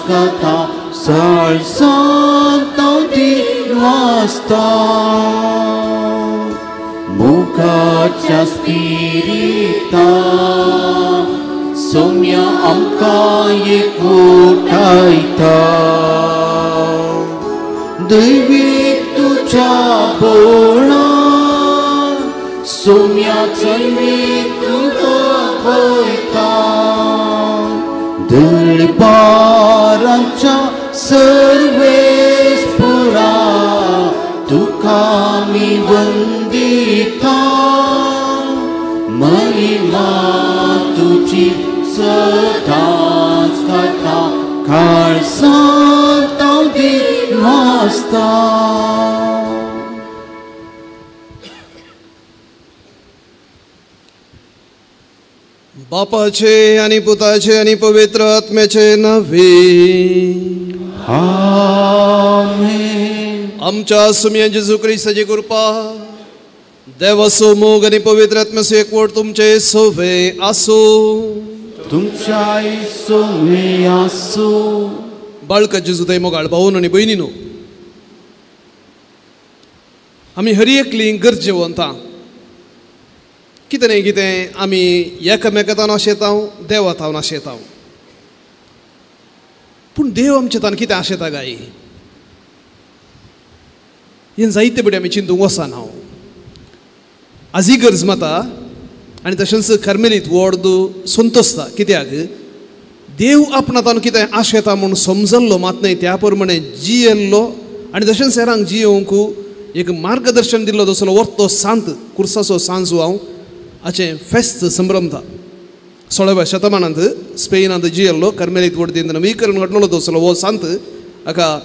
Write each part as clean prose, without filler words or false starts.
कथा साळसांत वाजता मुखाच्या स्पिरिता सोम्या आमकां एकवटायता दैवी तुज्या बोळान सोम्या चलवी तुका पळयता दळपारांच्या सर्वेस्पुरा तुका आमी वंदिता महिमा तुजी सदांच कथा काळसांत वाजता. बापाचे आनी पुताचे आनी पवित्र आत्म्याचे नावे आमेन. आमच्या सुमया जेजू क्रिस्ताची कृपा, देवाचो मोग आनी पवित्र आत्म्याचो एकवट तुमचे सोवे आसूं. तुमच्याय सोवे आसूं. बाळका जेजू थंय मोगाळ भावन आनी भयणीनो, आमी हर एकली गरजेवंता. कितें न्हय कितें आमी एकामेकांत आशेता, देवा थावन आशेता, पूण देव आमचे तान कितें आशेता काय हें जायते पटी आमी चिंतूंक वचना. आजी गरज माता आनी तशेंच कार्मेलीत व्हड संतोसता कित्याक देव आपणा तान कितें आशेता म्हूण समजल्लो मात न्हय, त्या प्रमाणे जियेल्लो आनी तशेंच हेरांक जियोवंक एक मार्गदर्शन दिल्लो तसलो वर्तो सांत कुर्साचो सांजू हांव हाचें फेस्त संभ्रमता. 16व्या शतमानांत स्पेनांत जियेल्लो कार्मेलीत वडदींत नवीकरण घडलेलो तसलो हो सांत हाका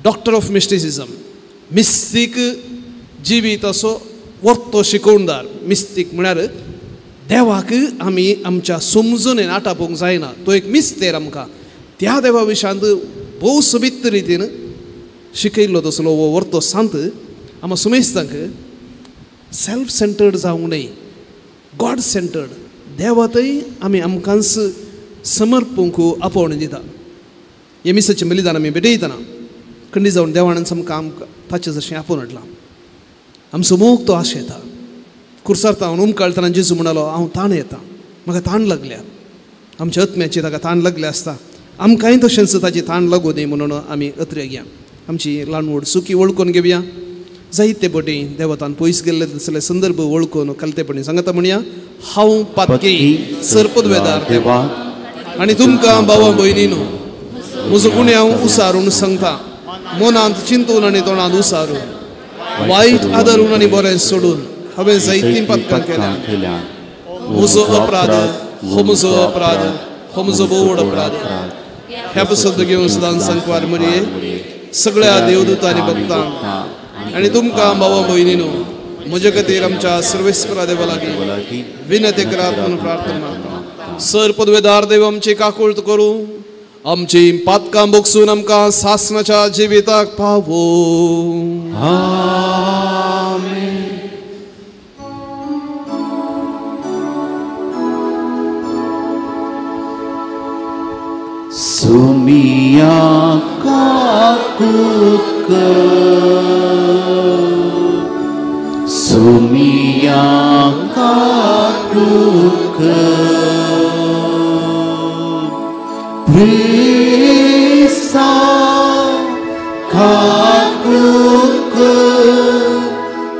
डॉक्टर ऑफ मिस्टिसिजम, मिस्तीक जिवीत असो वर्तो शिकोवणदार. मिस्तीक म्हळ्यार देवाक आमी आमच्या समजुनेन आटापूंक जायना, तो एक मिस्तेर आमकां त्या देवा विशयांत भोव सोबीत रितीन शिकयल्लो तसलो हो वर्तो सांत आमकां सुमेस्तांक सेल्फ सेंटर्ड जावंक न्हय, गॉड सेंटर्ड देवातय आमी आमकांच समर्पूंक आपोवणें दिता. हे मिसाचें बलिदान आमी भेटयतना खंडी जावन देवान आमकां आमकां ताचें जशें आपोवन हाडलां. आमचो मोग तो आशेता. कुर्सार तावन उमकाळतना जेजू म्हणालो, हांव ताण येता, म्हाका ताण लागल्या. आमच्या आत्म्याची ताका ताण लागले आसता, आमकांय तशेंच ताची ताण लागूं न्हय म्हणून आमी अत्रे घेया. आमची ल्हान व्हड सुकी वळखून घेवया. जायते पटी देवतान पयस गेल्ले तसले संदर्भ वळखून कलतेपणी सांगता म्हणया, हांव पातकी सरपदवेदार देवा आनी तुमकां भावा भयणीनो म्हजो गुन्यांव उसारून सांगता, मनांत चिंतून आनी तोंडांत उसारून, वायट आदरून आनी बरें सोडून हांवें जायतीं पातकां केल्या. म्हजो अपराध हो म्हजो अपराध हो म्हजो भोव व्हड अपराध. ह्या पसंत घेवन सदां संकवार मरये सगळ्या देवदूतांनी भक्तांक आनी तुमकां भावा भयणीनो म्हजे खातीर आमच्या सर्वेस्परा देवा लागीं विनती करात म्हणून प्रार्थना मागता. सर पदवेदार देव आमची काकूळत करूं, आमची पातकां भोगसून आमकां सासणाच्या जिविताक पावो. आमेन. सुमिया काकूक सुमिया काकूक प्रिसा काकूक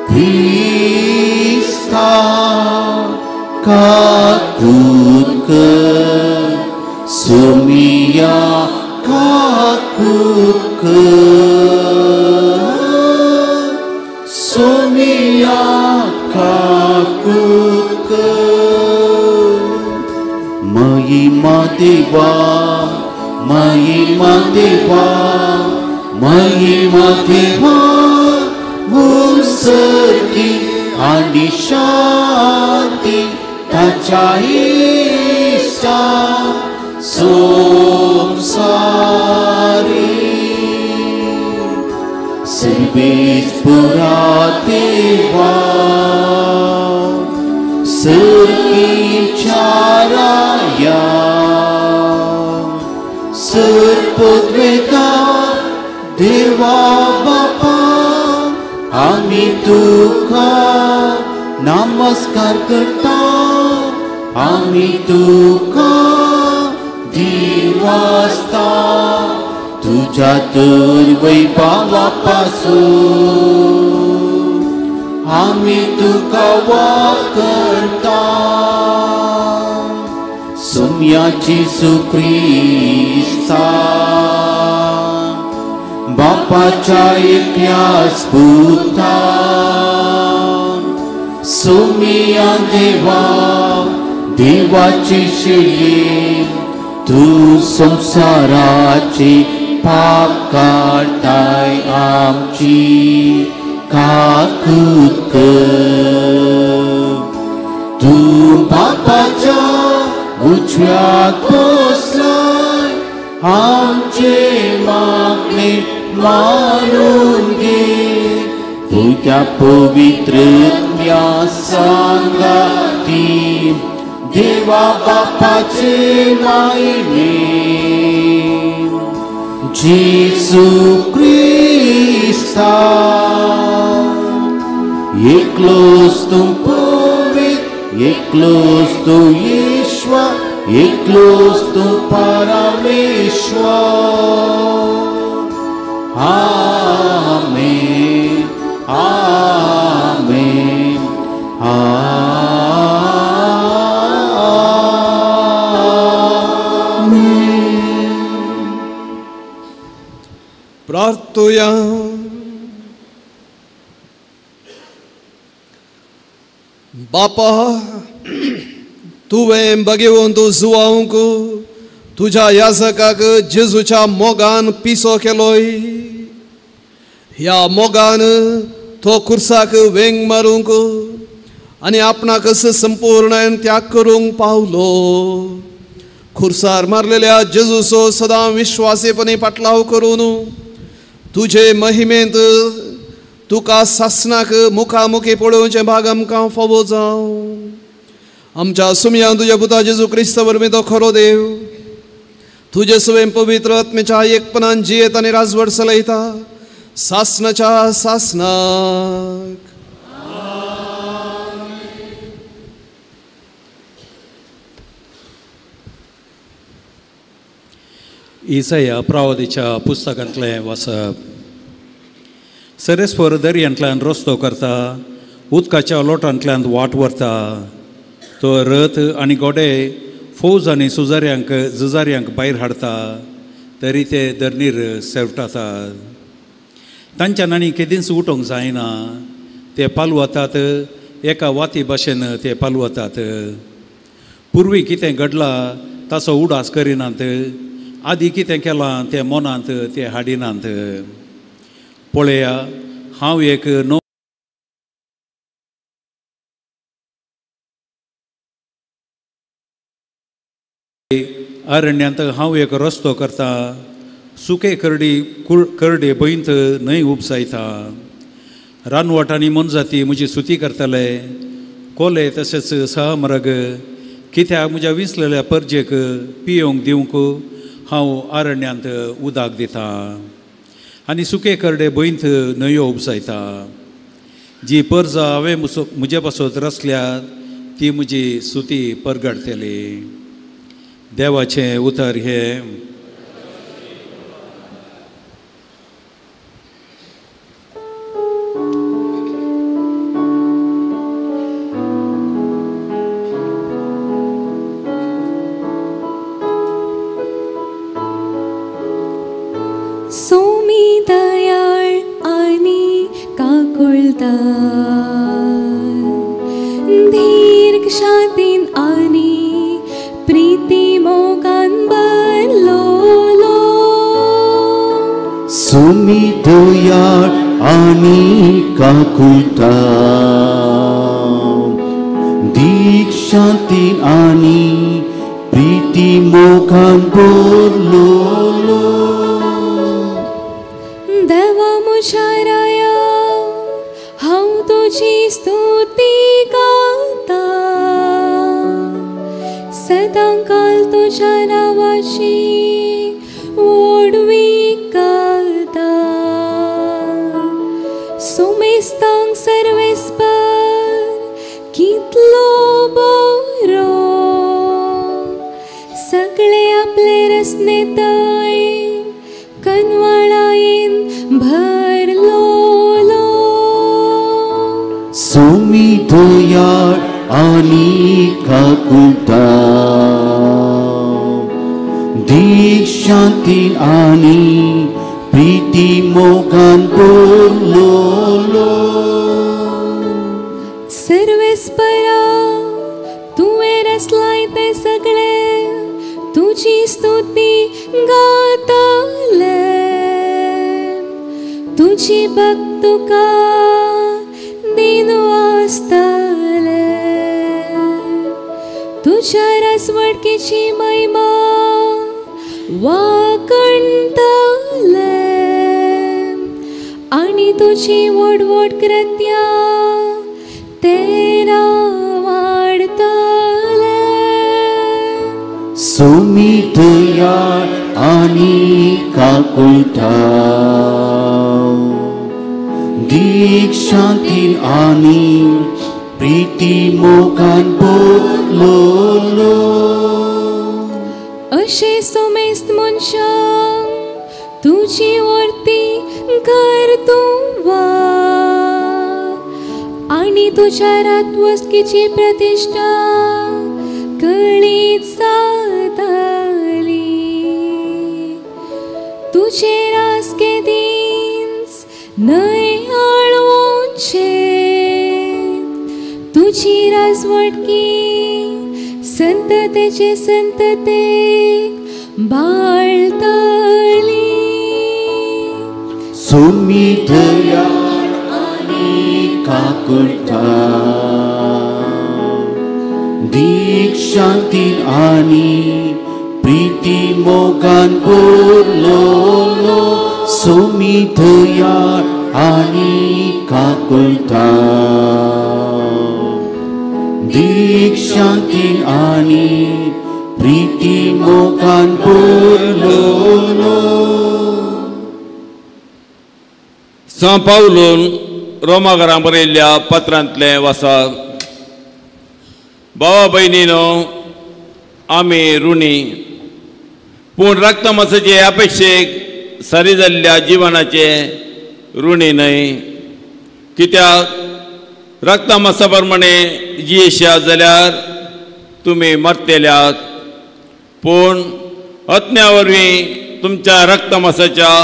प्रिसा काकूक सुमिया काकूक सुमिया काकूक महिमा देवा महिमा देवा महिमा देवा मुसरकी आनी शांती ताच्या इश्टा संसारी सर्वेस्परा देवा सरकीच्या राया आमी तुका नमस्कार करता, आमी तुका दिवास्ता, तुझ्या तर वैभवा पासून आमी तुका वाकरता. सोम्या जेजू क्रिस्ता बापाच्या एकल्याच पुता, सोम्या देवा देवाची शिळये, तूं संवसाराची पाप काडटाय आमची काकूत कर. तूं बापाच्या उजव्याक बसलाय, आमचे मागणे मानून घे, तुज्या पवित्र आत्म्या सांगाती देवा बापाचे मायने जेजू क्रिस्ता एकलोच तूं पवित्र, एकलोच तूं ईश्वर, एकलोच तूं परमेश्वर. आमेन, आमेन, आमेन. प्रार्थुया. बापा, तुवें बगेवन तूं जुवावंक तुज्या याजकाक जेजूच्या मोगान पिसो केलोय. ह्या मोगान तो खुर्साक वेंग मारूंक आनी आपणाकच संपूर्ण त्याग करूंक पावलो. खुर्सार मारलेल्या जेजूचो सदां विश्वासीपणी पाटलाव करून तुजे महिमेंत तुका सासनाक मुखामुखी पळोवचें भाग आमकां फावो जावं. आमच्या सुमयान तुज्या पुता जेजू क्रिस्ता वरवीं तो खरो देव तुजे सवें पवित्र आत्मेच्या एकपणान जियेत आनी राजवट चलयता सासनाच्या सासनाक. इसाया प्रावदीच्या पुस्तकांतलें वाचप. सरेस्वर दर्यांतल्यान रस्तो करता, उदकाच्या लोटांतल्यान वाट व्हरता. तो रथ आनी घोडे फौज आनी सुजाऱ्यांक झुजाऱ्यांक भायर हाडता, तरी ते धरणीर सेवटातात. तांच्यान आनी केदींच उठोवंक जायना, ते पालवतात एका वाती भाशेन ते पालवतात. पुर्वी कितें घडलां ताचो उडास करिनात, आदी कितें केलां तें मनांत ते हाडिनात. पळया, हांव एक नवो अरण्यांत हांव एक रस्तो करता, सुके करडी करडे भंयत न्हंय उपसायता. रानवट आनी मोनजाती म्हजी सुती करतले, कोले तशेंच सहमरग कित्याक म्हज्या विसलेल्या परजेक पियोंक दिवंक हांव अरण्यांत उदक दिता आनी सुके करडे भंयत न्हंयो उपसायता. जी परजा हांवें म्हजे पासत रचल्या ती म्हजी सुती परगडतली. देवाचें उतर हें. सोमी दयाळ आनी काकुळदार, दीर्घ शांतीन आनी प्रीती मोगान भरलोलो. सोमी दयाळ आनी काकुळदार, दीर्घ शांतीन आनी प्रीती मोगान भरलोलो. देवा म्हज्या राया, हांव तुजी स्तुती गाता, सदां काल तुज्या नांवाची व्हडवीक करता. सुमेस्तांक सर्वेस्पर कितलो बरो सगळे आपले रसनेतय कनवाळायेन भरलोलो. सुमी दयाळ आनी काकुळटा दीक शांती आनी प्रीती मोगान भरलोलो. सर्वेस्परा तुवें रचलाय तें सगळें तुजी स्तुती गातले तुजी भक्त तुका दिन आसतले तुज्या राजवटकेची महिमा वाकणतले आनी तुजी व्हड व्हड कृत्या तेरा वाडतले. सुमी दयाळ आनी काकुळटा दीक शांती आनी प्रीती मोगान भरलोलो. अशें सुमेस्त मनशांक तुजी वर्ती कर तूं वा आनी तुज्या रातवस्तीची प्रतिश्ठा कळीत जातली. तुजे रासके दीस न्हय आळवचे तुजी राजवटकी संततेचे संततेक बाळतली. सुमी दयाळ आनी काकुळटा दीक शांती आनी प्रीती मोगान भरलोलो. सुमी दयाळ आनी काकुळटा दीक शांती आनी प्रीती मोगान भरलोलो. सां पावलून रोमाघरां बरयल्ल्या पत्रांतलें वासा. भावा भयणीनो आमी ऋणी पूण रक्तमासाचे अपेक्षेक सरी जाल्ल्या जिवनाचे ऋणी न्हय. कित्याक रक्तमासा प्रमाणे जियेशात जाल्यार तुमी मरतेल्यात पूण अत्न्या वरवीं तुमच्या रक्तमासाच्या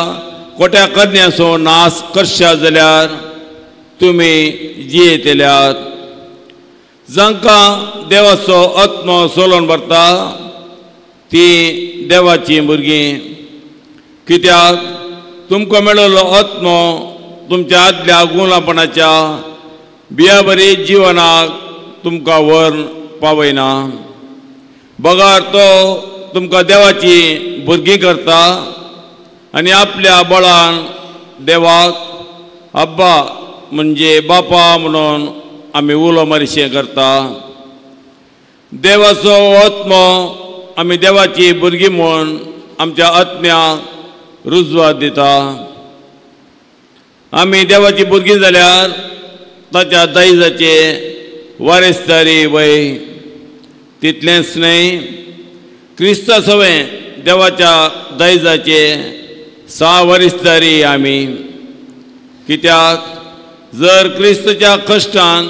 खोट्या करण्याचो नाश करशात जाल्यार तुमी जियेतल्यात. जांकां देवाचो आत्मो सोलोवन भरता ती देवाचीं भुरगीं. कित्याक तुमकां मेळिल्लो आत्मो तुमच्या आदल्या गुलामपणाच्या बियाबरी जिवनाक तुमकां व्हरून पावयना बगर तो तुमकां देवाची भुरगीं करता आनी आपल्या बळान देवाक अब्बा म्हणजे बापा म्हणून आमी उलो मारिशें करता. देवाचो आत्मो आमी देवाची भुरगीं म्हूण आमच्या आत्म्याक रुजवात दिता. आमी देवाची भुरगीं जाल्यार ताच्या दायजाचे वारेसदारी वय. तितलेंच न्हय क्रिस्ता सवें देवाच्या दायजाचे सा वारेसदारी आमी. कित्याक जर क्रिस्तच्या कश्टान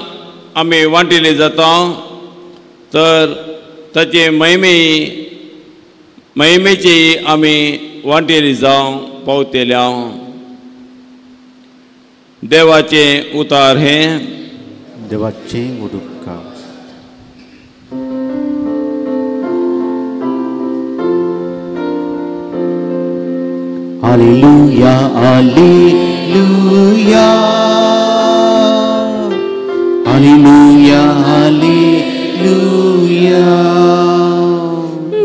आमी वांटिले जाता तर ताचे महिमेची आमी वांटेली जावं पावतेल्या. देवाचें उतार हें देवाचें उदका. Alleluia, Alleluia, Alleluia, Alleluia.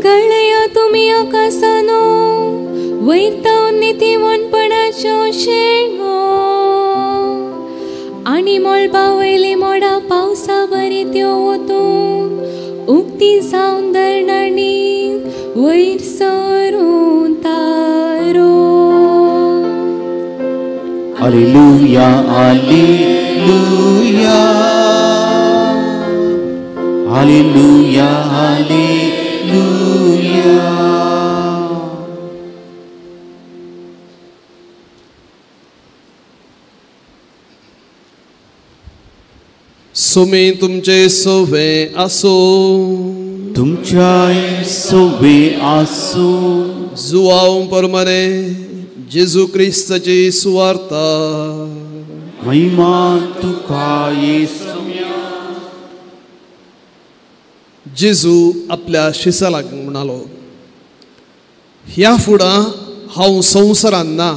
गळया तुमी आकासानो वयतावन नितीवणपणाच्यो शेणो आनी मळबा वयली मोडा पावसा बरी त्यो वतून उक्ती जावन धरणांनी वयर सरून तारो. Alleluia, alleluia, alleluia, alleluia. Sumi तुमचे सोवे आसो, तुमच्याय सोवे आसो. जुवाव परमने जेजू क्रिस्ताची सुवार्ता. महिमा तुका येसू. जेजू आपल्या शिसालाक म्हणालो, ह्या फुडां हांव संवसारांत ना,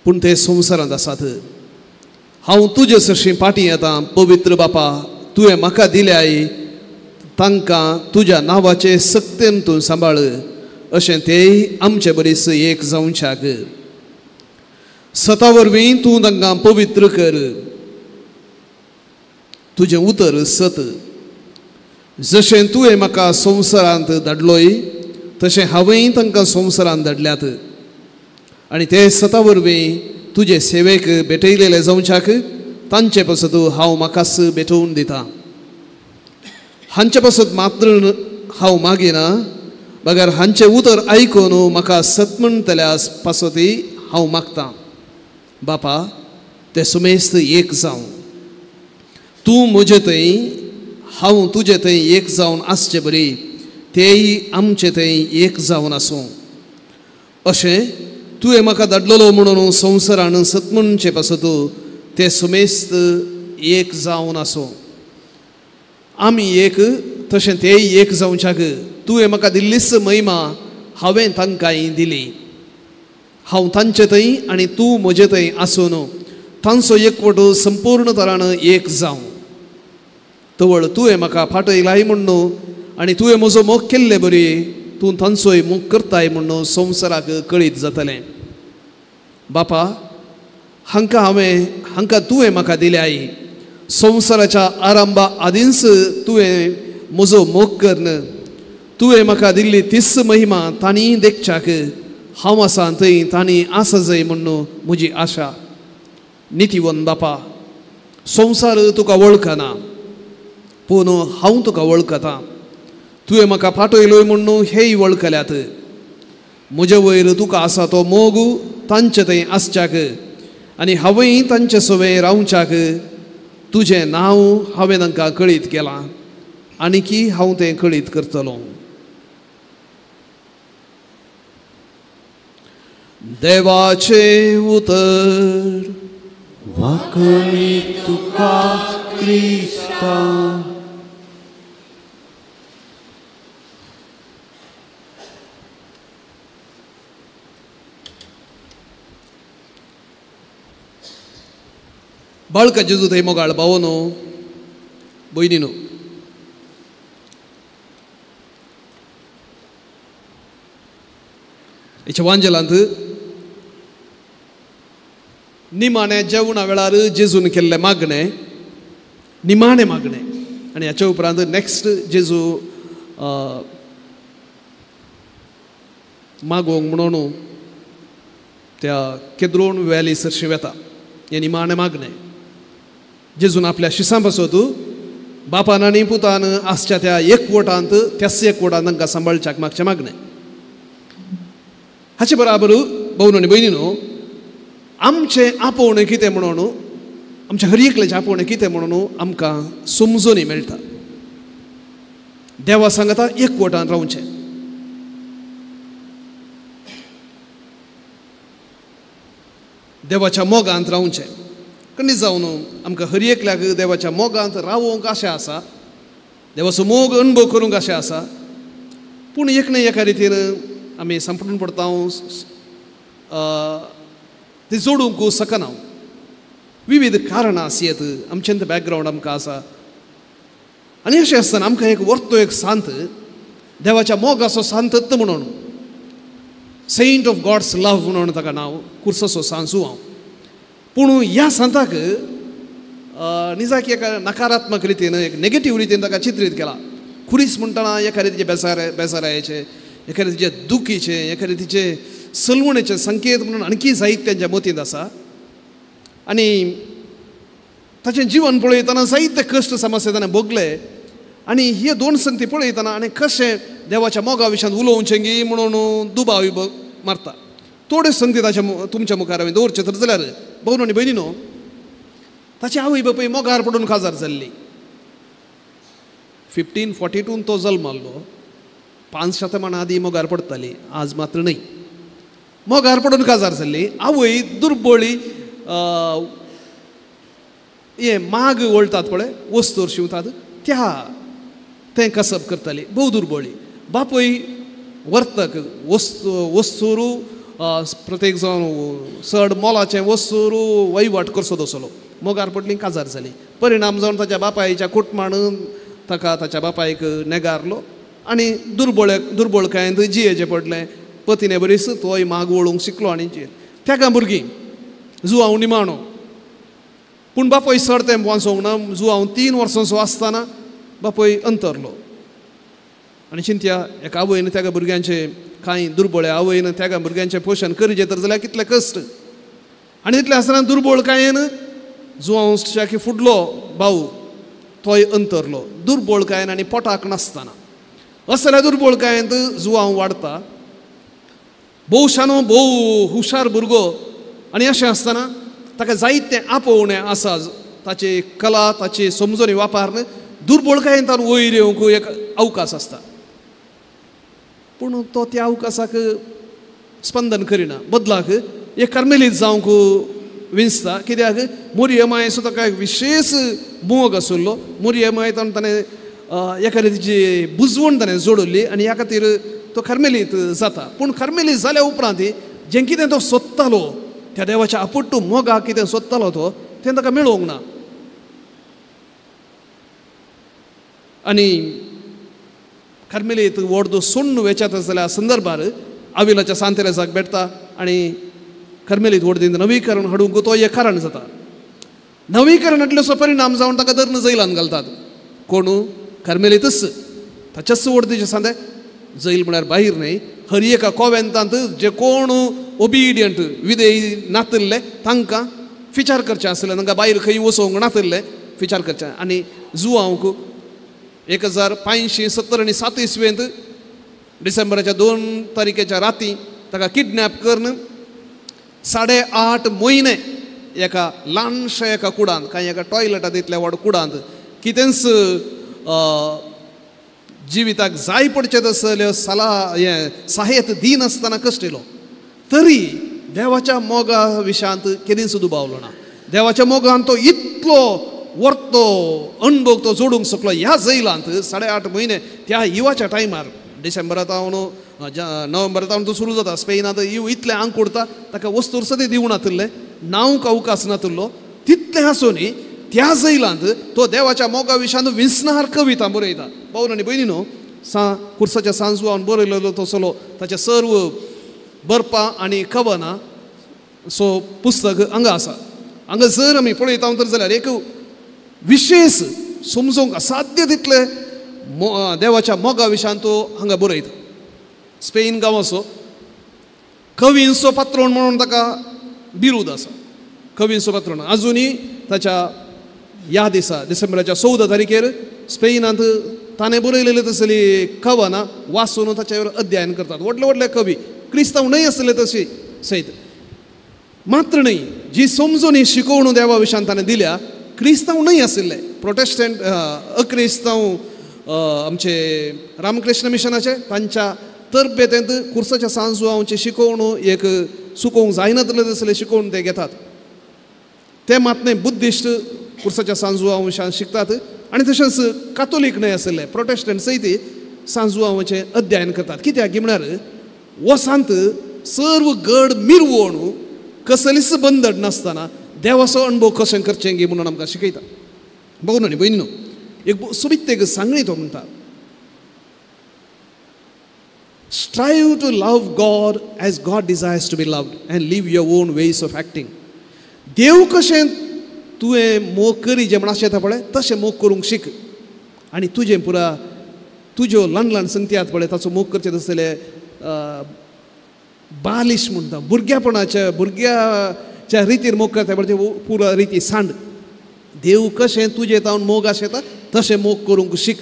पूण ते संवसारांत आसात. हांव तुजे सरशीं फाटीं येता. पवित्र बापा, तुवें म्हाका दिल्याय तांकां तुज्या नांवाचे सक्तेन तूं सांबाळ, अशें तेय आमचे बरीच एक जावच्याक. सता वरवीं तूं तांकां पवित्र कर. तुजें उतर सत. जशें तुवें म्हाका संवसारांत धाडलोय तशें हांवेंय तांकां संवसारांत धाडल्यात, आनी ते सता वरवीं तुजे सेवेक भेटयलेले जावच्याक तांचे पासत हांव म्हाकाच भेटोवन दिता. हांचे पासत मात्र हांव मागिना, बगर हांचें उतर आयकून म्हाका सत म्हणटल्या पासतय हांव मागतां. बापा, ते सुमेस्त एक जावं. तूं म्हजे थंय, हांव तुजे थंय एक जावन आसचे बरी तेय आमचे थंय एक जावन आसूं. अशें तुवें म्हाका धाडलेलो म्हणून संवसारान सत म्हणचे पासत ते सुमेस्त एक जावन आसूं. आमी एक तशें तेय एक जावच्याक तुवें म्हाका दिल्लीच महिमा हांवें तांकांय दिली. हांव तांचे थंय आनी तूं म्हजे थंय आसून तांचो एकवट संपूर्ण तरान एक जावं. तवळ तुवें म्हाका फाटयलाय म्हणून आनी तुवें म्हजो मोग केल्ले बरी तूं तांचोय मोग करताय म्हणून संवसाराक कळीत जातलें. बापा, हांकां हांवें हांकां तुवें म्हाका दिल्याय. संवसाराच्या आरंभा आदींच तुवें म्हजो मोग करन तुवें म्हाका दिल्ली तीच महिमा तांणी देखच्याक हांव आसा थंय तांणी आसा जाय म्हणून म्हजी आशा. नितीवन बापा, संवसार तुका वळखना, पूण हांव तुका वळखतां. तुवें म्हाका फाटयलोय म्हणून हेय वळखल्यात. म्हजे वयर तुका आसा तो मोग तांचे थंय आसच्याक आनी हांवेंय तांचे सवें रावच्याक तुजें नांव हांवें तांकां कळीत केलां, आनीकी हांव तें कळीत करतलो. देवाचें उतर. वाकळी तुका क्रिस्ता. बाळका जेजू थंय मोगाळ भावनो भयणीनो, हेच्या वांजेलांत निमाणे जेवणा वेळार जेजून केल्लें मागणें, निमाणें मागणें, आनी हाच्या उपरांत नॅक्स्ट जेजू मागोवंक म्हणून त्या केद्रोन व्हॅली सरशी वेता. हें निमाणें मागणें जेजून आपल्या शिसां पासत बापान आनी पुतान आसच्या त्या एकवटांत, त्याच एकवटांत तांकां सांबाळच्याक मागचें मागणें. हाचे बराबर भोवन आनी भयणीनो, आमचें आपोवणें कितें म्हणून, आमच्या हर एकल्याचें आपोवणें कितें म्हणून आमकां समजूनय मेळटा. देवा सांगता एकवटान रावचें. देवाच्या मोगांत रावचें. कणी जावन आमकां हर एकल्याक देवाच्या मोगांत रावोंक आशा आसा, देवाचो मोग अणभव करूंक आशा आसा, पूण एक न्हय एका रितीन आमी सांपडून पडटा, ती जोडूंक शकना. विविध कारणां आसयेत, आमचें बॅकग्रावंड आमकां आसा. आनी अशें आसतना आमकां एक वर्तो एक सांत, देवाच्या मोगाचो सांतत्व म्हणून, सेंट ऑफ गॉड्स लव्ह म्हणून ताका नांव, कुर्साचो सांजू हांव. पूण ह्या सांताक निजाकी एका नकारात्मक रितीन, एक नेगेटीव रितीन ताका चित्रीत केला. खुरीस म्हणटना एका रितीचे बेजारायेचे, एका रितीचे दुखीचे, एका रितीचे सलवणेचे संकेत म्हणून आणखी जायत त्यांच्या मतींत आसा. आनी ताचें जिवन पळयतना जायते कश्ट समस्या ताणें भोगले आनी हे दोन संगती पळयतना आनी कशें देवाच्या मोगा विशयांत उलोवचें गी म्हणून दुबाव मारता. थोड्यो संगती ताच्या तुमच्या मुखार हांवें दवरच्यो तर जाल्यार भोवन आनी भयणीनो, ताची आवय बापूय मोगार पडून काजार जाल्ली. 1542 तो जल्माल्लो. 5 शतमानां आदीं मोगार पडटाली, आज मात्र न्हय. मोगार पडून काजार जाल्ली. आवय दुर्बळी हे माग वळटात पळय, वस्तूर शिंवतात त्या तें कसब करताली, भोव दुर्बळी. बापूय वर्तक, वस्तूरू प्रत्येक जावन चड मोलाचें वस्तूरू वहिवाट करचो तसलो. मोगार पडली, काजार जाली. परिणाम जावन ताच्या बापायच्या कुटुंबान ताका ताच्या बापायक नेगारलो आनी दुर्बळकायेंत जियेचें पडलें. पतिने बरीच तोय माग वळूंक शिकलो आनी जिये. तेका भुरगीं जुवांव निमाणो, पूण बापूय सर तें वाचोंक ना. जुवांव 3 वर्सांचो आसतना बापूय अंतरलो. आनी चिंत्या एका आवयन त्या भुरग्यांचें कांय दुर्बळ आवयन त्या भुरग्यांचें पोशण करचें तर जाल्यार कितलें कश्ट. आनी तितलें आसतना दुर्बळकायेन जुवांव शाकी फुडलो भाऊ तोय अंतरलो दुर्बळकायेन आनी पोटाक नासतना. असल्या दुर्बळकायेंत जुवांव वाडता. भोव शानो, भोव हुशार भुरगो. आनी अशें आसतना ताका जायतें आपोवणें आसा, ताची कला ताची समजणी वापरून दुर्बळकायेन ताणें वयर येवंक एक अवकाश आसता. पूण तो त्या अवकाशाक स्पंदन करिना, बदलाक एक कार्मेलीत जावंक विंचता. कित्याक मोरये मायेचो ताका एक विशेष मोग आशिल्लो. मोरये माय ताणें एका रितीची बुजवण ताणें जोडली आनी ह्या खातीर तो कार्मेलीत जाता. पूण कार्मेलीत जाल्या उपरांत जें कितें तो सोदतालो, त्या देवाच्या आपुट्टू मोगाक कितें सोदतालो तो, तें ताका मेळोवंक ना. आनी कार्मेलीत व्हड सोण्ण वेचात जाल्या संदर्भार आविलाच्या सांतेरेसाक भेटता आनी कार्मेलीत व्हडदीन नवीकरण हाडूंक तो एक कारण जाता. नवीकरण हाडल्याचो परिणाम जावन ताका धरून जैलान घालतात. कोण? कार्मेलीतच. ताच्याच व्हडदीचे सांते जैल म्हळ्यार भायर न्हय, हर एका कोवेंतांत जे कोण ओबिडियंट विधेयी नातिल्ले तांकां विचार करचें आसलें, तांकां भायर खंय वचोंक नातिल्लें विचार करचें. आनी जुवांक 1577 इसवेंत डिसेंबराच्या 2 तारखेच्या राती ताका किडनॅप करून 8.5 म्हयने एका ल्हानशा एका कुडांत, कांय एका टॉयलेटांत इतल्या व्हड कुडांत कितेंच जिविताक जाय पडचें तसल्यो सलाह हें सहायत दिनासतना कश्टिलो. तरी देवाच्या मोगा विशयांत केदींच दुबावलो ना. देवाच्या मोगान तो इतलो वर्तो अणभव तो जोडूंक शकलो. ह्या जैलांत 8.5 म्हयने त्या इवाच्या टायमार डिसेंबरांत हांव नोव्हेंबरांत हांव तो सुरू जाता. स्पेनांत इव इतलें आंक उरता, ताका वस्तूर सदी दिवं नातिल्लें, नांवक अवकाश नातिल्लो. तितलें आसूनय त्या जैलांत तो देवाच्या मोगा विशयांत विंचनार कविता बरयता. भाव आनी भयणीनो, सा कुर्साच्या सांजवान बरयलेलो तसलो ताचें सर्व बरपां आनी कवनां सो पुस्तक हांगा आसा. हांगा जर आमी पळयता तर जाल्यार एक विशेष समजूंक असाध्य तितले देवाच्या मोगा विशयांत तो हांगा बरयता. स्पेन गांवाचो कवींचो पात्रोण म्हणून ताका बिरूद आसा. कवींचो पात्रोण आजुनूय ताच्या ह्या दिसा डिसेंबराच्या 14 तारखेर स्पेनांत ताणें बरयलेले तसली कवनां वाचून ताचेर अध्ययन करतात. व्हडले व्हडले कवी क्रिस्तांव न्हय आसले तशी सयत मात्र न्हय, जी समजून शिकोवणू देवा विशयांत ताणें दिल्या, क्रिस्तांव न्हय आशिल्ले प्रोटेस्टंट अक्रिस्तांव आमचे रामकृष्ण मिशनाचे तांच्या तरबेतेंत कुर्साच्या सांजवांची शिकोवणू एक सुकोवंक जायनातले तसले शिकोवन ते घेतात. ते मात न्हय बुद्धिश्ट कुर्साच्या सांजवांशान शिकतात आनी तशेंच कातोलीक न्हय आशिल्ले प्रोटेस्टंट सयत सांजवांचें अध्ययन करतात. कित्याक म्हळ्यार वसांत सर्व गड मिरवण कसलीच बंधन नासतना देवाचो अणभव कशें करचें गी म्हणून आमकां शिकयता. बघून न्ही भयणी न्हू, एक सोबीत एक सांगणी तो म्हणटा, Strive to love God as God desires to be loved and live your own ways of acting. देव कशें तुवें मोग करी जें म्हण आशेता पळय तशें मोग करूंक शीक आनी तुजें पुरा तुज्यो ल्हान ल्हान संगती आहात पळय ताचो मोग करचें तसले बालिश म्हणटा, भुरग्यापणाच्या भुरग्याच्या रितीर मोग करता म्हणजे पुरा रिती सांड. देव कशें तुजें तावन मोग आशेता तशें मोग करूंक शीक.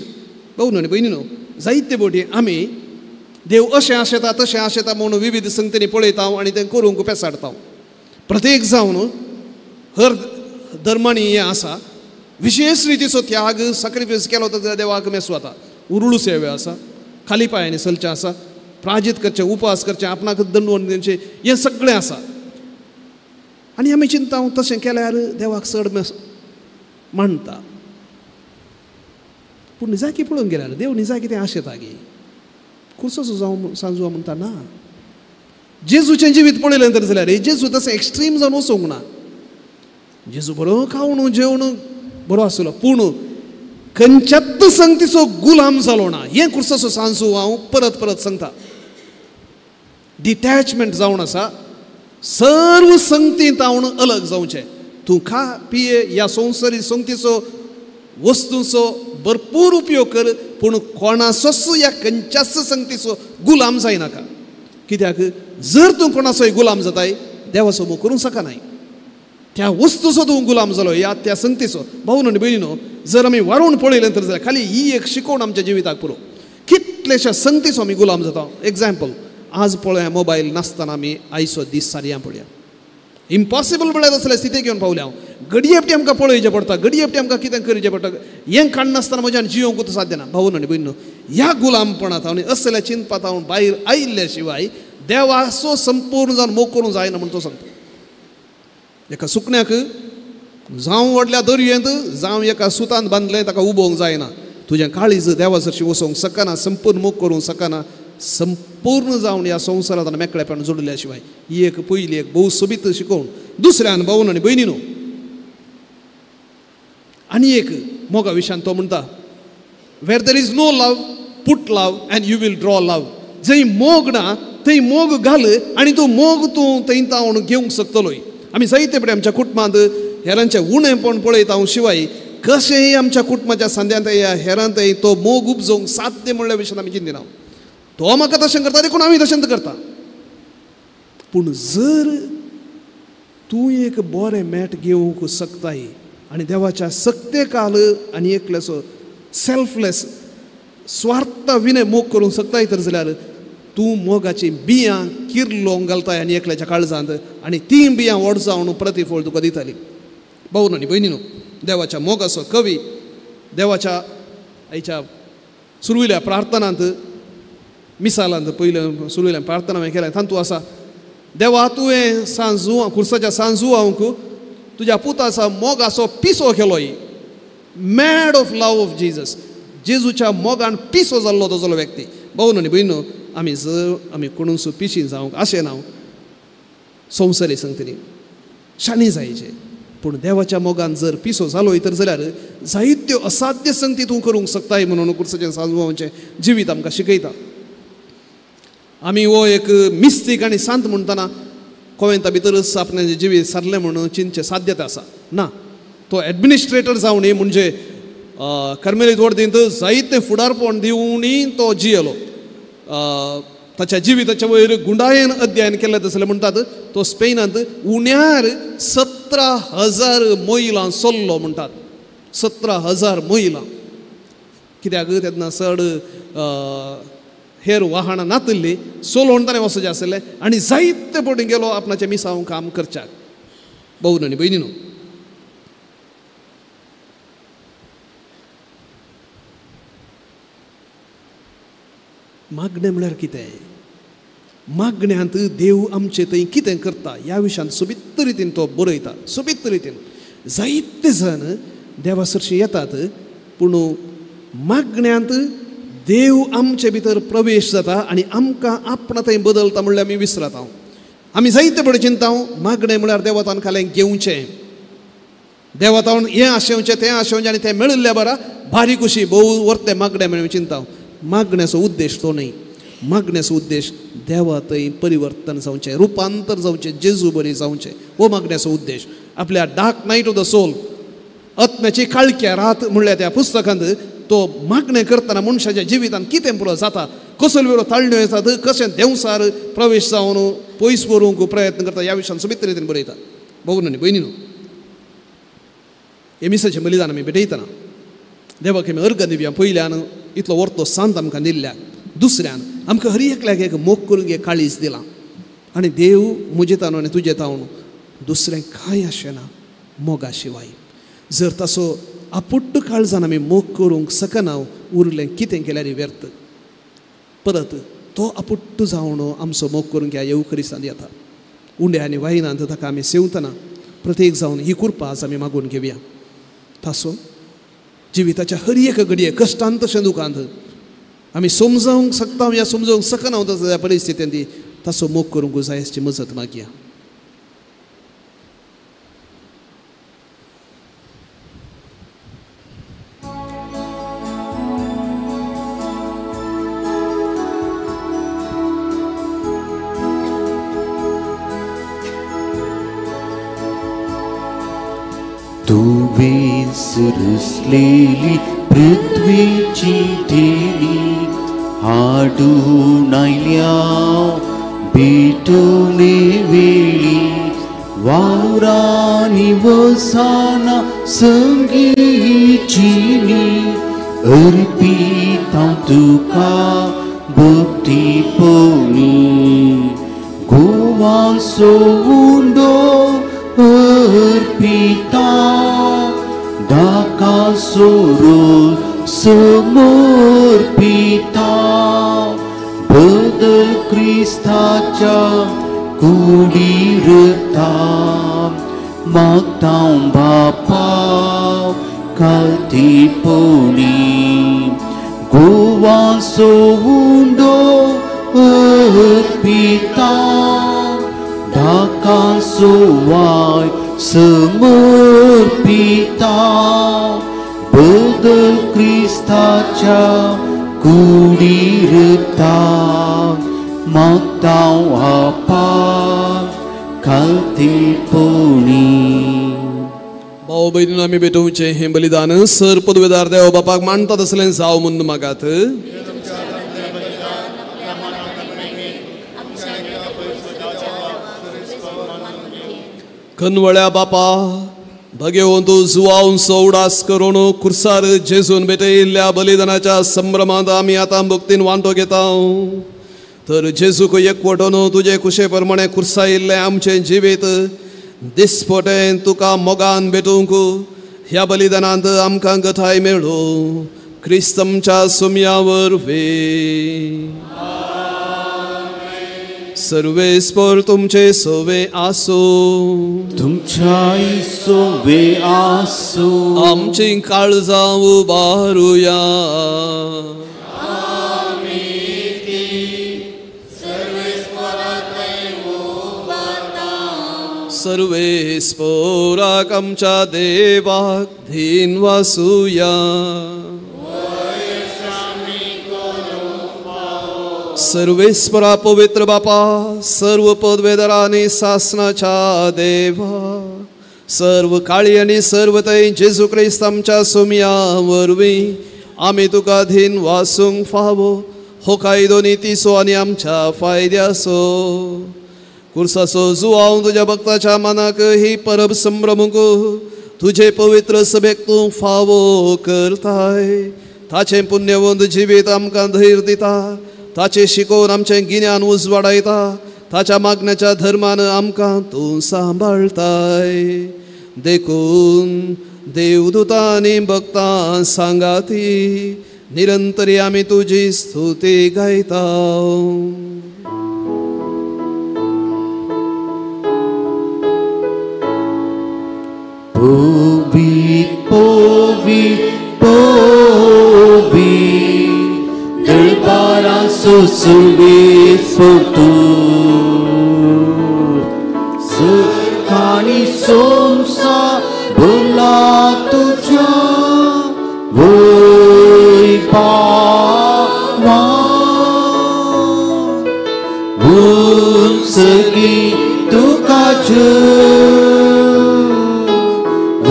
भाव न्हय भयणी न्हू, जायते बोटी आमी देव अशें आशेता तशें आशेता म्हणून विविध संगतींनी पळयता आनी तें करूंक पेसाडता. प्रत्येक जावन हर धर्मांनी हें आसा, विशेष रितीचो त्याग सॅक्रिफायस केलो तर देवाक मेस वता. उरुळू सेवे आसा, खाली पांयांनी चलचें आसा, प्राजीत करचें, उपास करचें, आपणाक दंडवण दिवचें, हें सगळें आसा. आनी आमी चिंता तशें केल्यार देवाक चड मेस मानता. पूण निजाकी पळोवंक गेल्यार देव निजाकी तें आशेता गी कुर्सो जावं सांजू म्हणटा ना. जेजूचें जिवीत पळयलें तर जाल्यार जेजू तशें एक्स्ट्रीम जावन वचूंक ना. जेजू बरो खावन जेवण बरो आसलो, पूण खंयच्याच संगतीचो गुलाम जालो ना. हें कुर्साचो सांजू हांव परत परत सांगता. डिटॅचमेंट जावन आसा, सर्व संगतींत हांव अलग जावचें. तूं खा पिये ह्या संवसारी संगतीचो वस्तूंचो भरपूर उपयोग कर, पूण कोणाचोच ह्या खंयच्याच संगतीचो गुलाम जायनाका. कित्याक जर तूं कोणाचोय गुलाम जाताय देवाचो मोग करूंक शकनाय. त्या वस्तूचो तूं गुलाम जालो ह्या त्या संगतीचो. भाव आनी भयणीनो, जर आमी वारोवन पळयलें तर जाल्यार खाली ही एक शिकवण आमच्या जिविताक पुरो. कितलेश्या संगतीचो आमी गुलाम जाता. एग्जाम्पल, आज पळया मोबायल नासतना आमी आयचो दीस सारया पळया. इम्पॉसिबल म्हळ्यार असले स्थिती घेवन पावल्या हांव. घडये आमकां पळोवचें पडटा, घडये आमकां कितें करचें पडटा, हें काडनासतना म्हज्यान जियोंकूच साध्य ना. भाव आनी भयणीनो, ह्या गुलामपणांत आनी असल्या चिंतपांत हांव भायर आयिल्ल्या शिवाय देवाचो संपूर्ण जावन मोग करूंक जायना म्हूण तो सांगता. एका सुकण्याक जावं व्हडल्या दर्येंत जावं एका सुतान बांदलें ताका उबोवंक जायना. तुजें काळीज देवा सरशी वचोंक शकना, संपूर्ण मोग करूंक शकना, संपूर्ण जावन ह्या संवसारांत मेकळेपण जोडल्या शिवाय. ही एक पयली एक भोव सोबीत शिकवण. दुसऱ्यान भावन आनी भयणीनो, आनी एक मोगा विशयान तो म्हणटा, where there is no love put love and you will draw love. जंय मोग ना थंय मोग घाल आनी तूं मोग तूं थंय तावन घेवंक शकतलोय. आमी जायते पळय आमच्या कुटुंबांत हेरांचें उणेपण पळयता शिवाय कशेंय आमच्या कुटुंबाच्या सांद्यांत ह्या हेरांतय तो मोग उपजोवंक साध्य म्हणल्या विशयान आमी चिंतिना. तो म्हाका तशें करता देखून आमी तशेंच करता. पूण जर तूं एक बरें मॅट घेवंक शकताय आनी देवाच्या सक्ते काल आनी एकल्याचो सेल्फलेस स्वार्थ विनय मोग करूंक शकताय तर जाल्यार तूं मोगाची बियां किर्लोंक घालताय आनी एकल्याच्या काळजांत आनी तीं बियां व्हड जावन प्रतिफळ तुका दिताली. भाव आनी भयणीनो, देवाच्या मोगाचो कवी देवाच्या आयच्या सुरविल्या प्रार्थनांत मिसालांत पयलें सुरविल्या प्रार्थना हांवें केल्या तातूंत आसा, देवा तुवें सांजू खुर्साच्या सांजू हांवक तुज्या पुताचो मोगाचो पिसो केलोय. Mad of love of Jesus. जेजूच्या मोगान पिसो जाल्लो तसलो व्यक्ती. भाव आनी भयणीनो, आमी जर आमी कोणूच पिशी जावंक अशें ना संवसारी संगतींनी शाणी जायचे, पूण देवाच्या मोगान जर पिसो जालो तर जाल्यार जायत्यो असाध्य संगती तूं करूंक शकताय म्हणून कुर्साचें सांजवांचें जिवीत आमकां शिकयता. आमी हो एक मिस्तीक आनी सांत म्हणटना कोवेंता भितरच आपणें जिवीत सारलें म्हणून चिंतचें साध्यता आसा ना. तो एडमिनिस्ट्रेटर जावनी म्हणजे कर्मेलीत वडदींत जायते फुडारपण दिवनूय तो जियेलो. ताच्या जिविताच्या वयर गुंडायेन अध्ययन केल्लें तसलें म्हणटात तो स्पेनांत उण्यार 17,000 मैलां चल्लो म्हणटात. 17,000 मैलां. कित्याक तेन्ना चड हेर वाहनां नातिल्लीं, चलोवन ताणें वचचें आसलें आनी जायते पटी गेलो आपणाचें मिसांव काम करच्याक. भाव आनी भयणीनो, मागणें म्हळ्यार कितें, मागण्यांत देव आमचे थंय कितें करता ह्या विशयांत सोबीत रितीन तो बरयता. सोबीत रितीन जायते जाण देवा सरशी येतात, पूण मागण्यांत देव आमचे भितर प्रवेश जाता आनी आमकां आपणा थंय बदलता म्हणल्यार आमी विसरता. आमी जायते पळय चिंता मागणें म्हळ्यार देवातान खालें घेवचें, देवातान हें आशेवचें तें आशेवचें आनी तें मेळिल्ल्या बरा बारीक अशी भोव वर्तें मागणें म्हणून चिंता. मागण्याचो उद्देश तो न्हय. मागण्याचो उद्देश देवा थंय परिवर्तन जावचें, रुपांतर जावचें, जेजू बरी जावचें, हो मागण्याचो उद्देश. आपल्या dark night of the soul, आत्म्याची काळख्या रात म्हणल्या त्या पुस्तकांत तो मागणें करतना मनशाच्या जिवितांत कितें पुरो जाता, कसलो वेळो ताळण्यो येतात, कशें देंवसार प्रवेश जावन पयस व्हरूंक प्रयत्न करता ह्या विशयान सोबीत रितीन बरयता. बघून न्ही भयणीनो, हे मिसाचें बलिदान आमी भेटयतना देवाक आमी अर्घ दिवया. पयल्यान इतलो वर्तो सांत आमकां दिल्ल्या, दुसऱ्यान आमकां हर एकल्याक एक मोग करूंक एक काळीज दिलां आनी देव म्हजे ताणून आनी तुजे तावन दुसरें कांय आशेना मोगा शिवाय. जर ताचो आपुट्ट काळजान आमी मोग करूंक शकना उरलें कितें केल्यार व्यर्थ. परत तो आपुट्ट जावन आमचो मोग करूंक ह्या येवखरिस्तांत येता. उंडे आनी वायनांत ताका आमी सेवतना प्रत्येक जावन ही कृपा आज आमी मागून घेवया. ताचो जिविताच्या हर एक घडये कश्टांत तशें दुखांत आमी समजावंक शकता या समजावंक शकना तसो त्या परिस्थितींत ती ताचो मोग करूंक जाय हाची मजत मागया. तुवें सुरसलेली पृथ्वीची देणी हाडून आयल्या भेटूने वेळी वावरांनी वसाना संगीचिनी अर्पिता तुका भक्तीपणी गोवा सोंडो अर्पिता धाका सोरो समर्पिता बदल क्रिस्ताच्या कुडीरता मागता बापा खातीपणी गोवा सोंडो अर्पिता धाका सोवाय समर्पिता बदल क्रिस्ताच्या कुडीरता मागता आपा खातीपणी. भाव भयणीनो आमी भेटोवचें हें बलिदान सर पदवेदार देव बापाक मानतात असलें जावं म्हूण मागात. कनवळ्या बापा भगेवन तूं जुवावन उडास करून कुर्सार जेजून भेटयिल्ल्या बलिदानाच्या संभ्रमांत आमी आतां भक्तीन वांटो घेता. तर जेजूक एकवटून तुजे कुशे प्रमाणे कुर्सायिल्लें आमचें जिवीत दिसपटें तुका मोगान भेटूंक ह्या बलिदानांत आमकां गथाय मेळूं क्रिस्त आमच्या सुमया वरवीं. सर्वेस्पर तुमचे सोवे आसूं, तुमच्याय सोवे आसूं. आमची काळजां उबारुया. सर्वेस्पराक आमच्या देवाक धीन वासुया. सर्वेस्परा पवित्र बापा सर्व पदवेदारा आनी सासनाच्या देवा सर्व काळी आनी सर्व थंय जेजू क्रिस्त आमच्या सुमया वरवीं आमी तुका धीन वासूंक फावो हो कायदो नितीचो आनी आमच्या फायद्याचो. कुर्साचो जुवाव तुज्या भक्ताच्या मनाक ही परब संभ्रमूंक तुजे पवित्र सभेक तूं फावो करताय. ताचें पुण्यवंत जिवीत आमकां धैर्य दिता, ताचें शिकोवन आमचें गिन्यान उजवाडायता, ताच्या मागण्याच्या धर्मान आमकां तूं सांबाळताय. देखून देवदूतांनी भक्तां सांगाती निरंतरी आमी तुजी स्तुती गायता. पवी पवी पवी दरबारा सुसुवे फोटू सुखानी सोमसा बोला तुझ्या वय पावा उंचगी तुका